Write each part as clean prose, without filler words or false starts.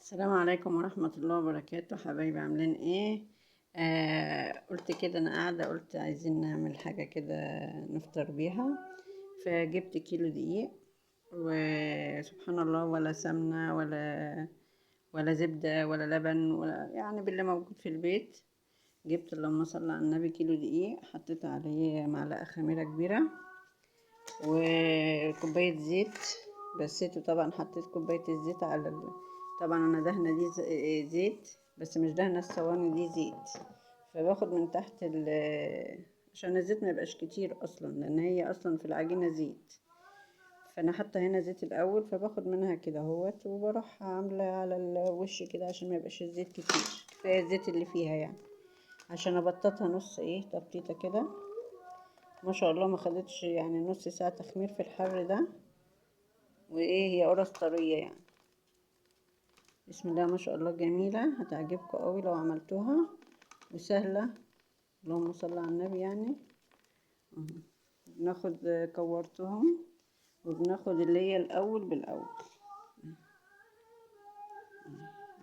السلام عليكم ورحمة الله وبركاته. حبايبي عاملين ايه؟ قلت كده انا قاعدة، قلت عايزين نعمل حاجة كده نفطر بيها، فجبت كيلو دقيق، وسبحان الله ولا سمنة ولا زبدة ولا لبن ولا يعني باللي موجود في البيت. جبت اللهم صل على النبي كيلو دقيق، حطيت عليه معلقة خميرة كبيرة وكوباية زيت، بسيته طبعا، حطيت كوباية الزيت على طبعا انا دهنه دي زيت، بس مش دهنه الصواني دي زيت، فباخد من تحت عشان الزيت ما يبقاش كتير اصلا، لان هي اصلا في العجينة زيت، فانا حاطه هنا زيت الاول، فباخد منها كده اهوت وبروح عامله على الوش كده عشان ما يبقاش الزيت كتير، كفاية الزيت اللي فيها يعني، عشان ابططها نص تبطيطه كده. ما شاء الله ما خدتش يعني نص ساعة تخمير في الحر ده، وايه هي قرص طرية يعني. بسم الله ما شاء الله جميلة، هتعجبكم قوي لو عملتوها، وسهلة. اللهم صل على النبي. يعني بناخد كورتهم وبناخد اللي هي الاول بالاول.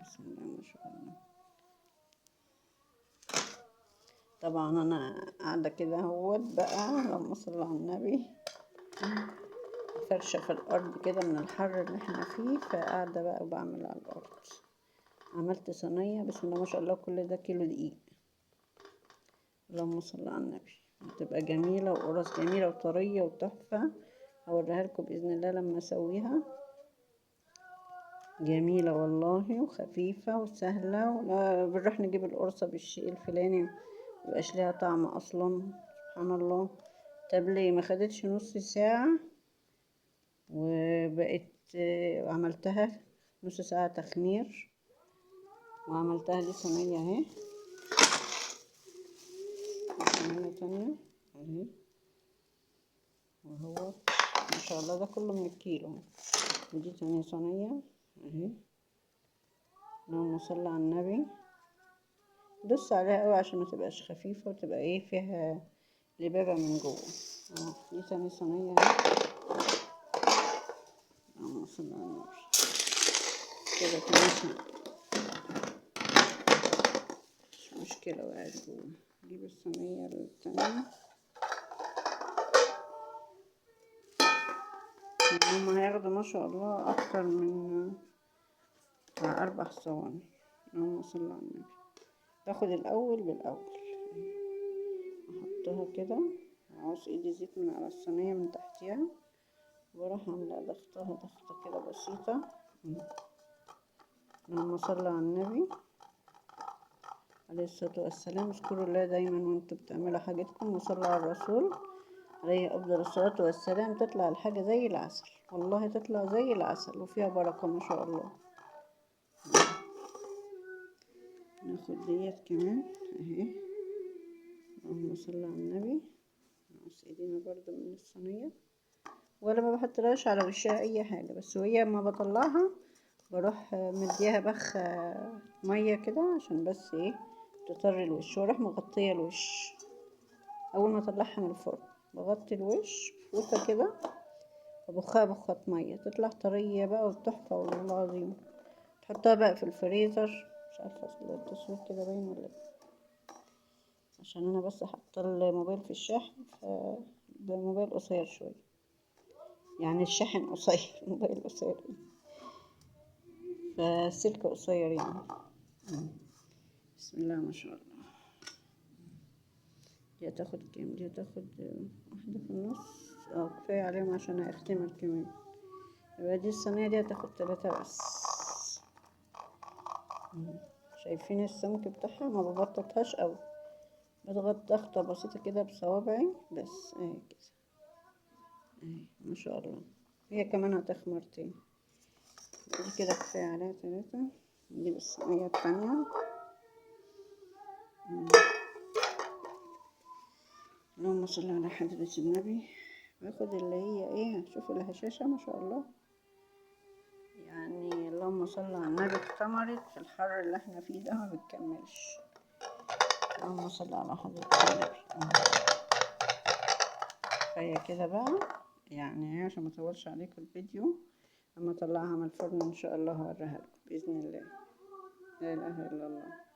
بسم الله ما شاء الله. طبعا انا قاعدة كده اهوت بقى، اللهم صل على النبي، فرشه في الارض كده من الحر اللي احنا فيه، فقاعدة بقى وبعمل على الارض. عملت صينية بسم الله ما شاء الله، كل ده كيلو دقيق، اللهم صل على النبي. هتبقى جميلة وقرص جميلة وطريه وتحفه، هوريها لكم باذن الله لما اسويها. جميلة والله وخفيفة وسهلة، ولا بنروح نجيب القرصه بالشيء الفلاني مبقاش ليها طعم اصلا، سبحان الله. طب ليه ما خدتش نص ساعة وبقت عملتها نص ساعة تخمير، وعملتها دي صينية اهي، صينية تانية اهي، وهو ما شاء الله ده كله من الكيلو. ودي تانية صينية اهي، اللهم صل على النبي. دوس عليها قوي عشان ما تبقاش خفيفة وتبقى فيها لبابة من جوه. دي تاني صينية اهي، اللهم صل على النبي. كده تاني صينية، مش مشكلة وقعت جوه. نجيب الصينية التانية، هما هياخدوا ما شاء الله أكتر من 4 صواني. اللهم صل على النبي. باخد الأول بالأول، أحطها كده، أعوز إيدي زيت من على الصينية من تحتيها، وأروح عاملة ضغطها ضغطة كده بسيطة. اللهم صل على النبي عليه الصلاة والسلام. اذكروا الله دايما وانتوا بتعملوا حاجتكم، وصلوا على الرسول عليه أفضل الصلاة والسلام. تطلع الحاجة زي العسل، والله تطلع زي العسل وفيها بركة ما شاء الله. ناخد ديت كمان اهي، اللهم صل على النبي. نقص ايدينا برضو من الصينية، ولا ما بحطلهاش على وشها اي حاجة، بس وهي ما بطلعها بروح مديها بخ مية كده عشان بس تطري الوش، واروح مغطية الوش. اول ما اطلعها من الفرن بغطي الوش فوطة كده وبخها بخة مية، تطلع طرية بقى وتحفة والله العظيم. تحطها بقى في الفريزر، مش عارفة اصل التصوير كده باين ولا ايه، عشان انا بس حاطه الموبايل في الشاحن، فده الموبايل قصير شوية، يعني الشاحن قصير، الموبايل قصير فالسلك قصير يعني. بسم الله ما شاء الله. دي هتاخد كام؟ دي هتاخد واحدة في النص، كفاية عليهم عشان هيختمر كمان. يبقى دي الصينية دي هتاخد 3 بس. شايفين السمك بتاعها؟ ما ببططهاش قوي، بضغط ضغطة بسيطة كده بصوابعي بس اهي كده اهي ما شاء الله. هي كمان هتخمر تاني. دي كده كفاية عليها 3. نجيب الصينية التانية. اللهم صل على حضرة النبي. باخد اللي هي شوفوا الهشاشة ما شاء الله، يعني اللهم صل على النبي. اختمرت في الحر اللي احنا فيه ده ما بتكملش. اللهم صل على حضرة النبي. كفاية كده بقى يعني، عشان ما اطولش عليكم الفيديو. اما اطلعها من الفرن ان شاء الله هوريها لكم باذن الله. لا اله الا الله.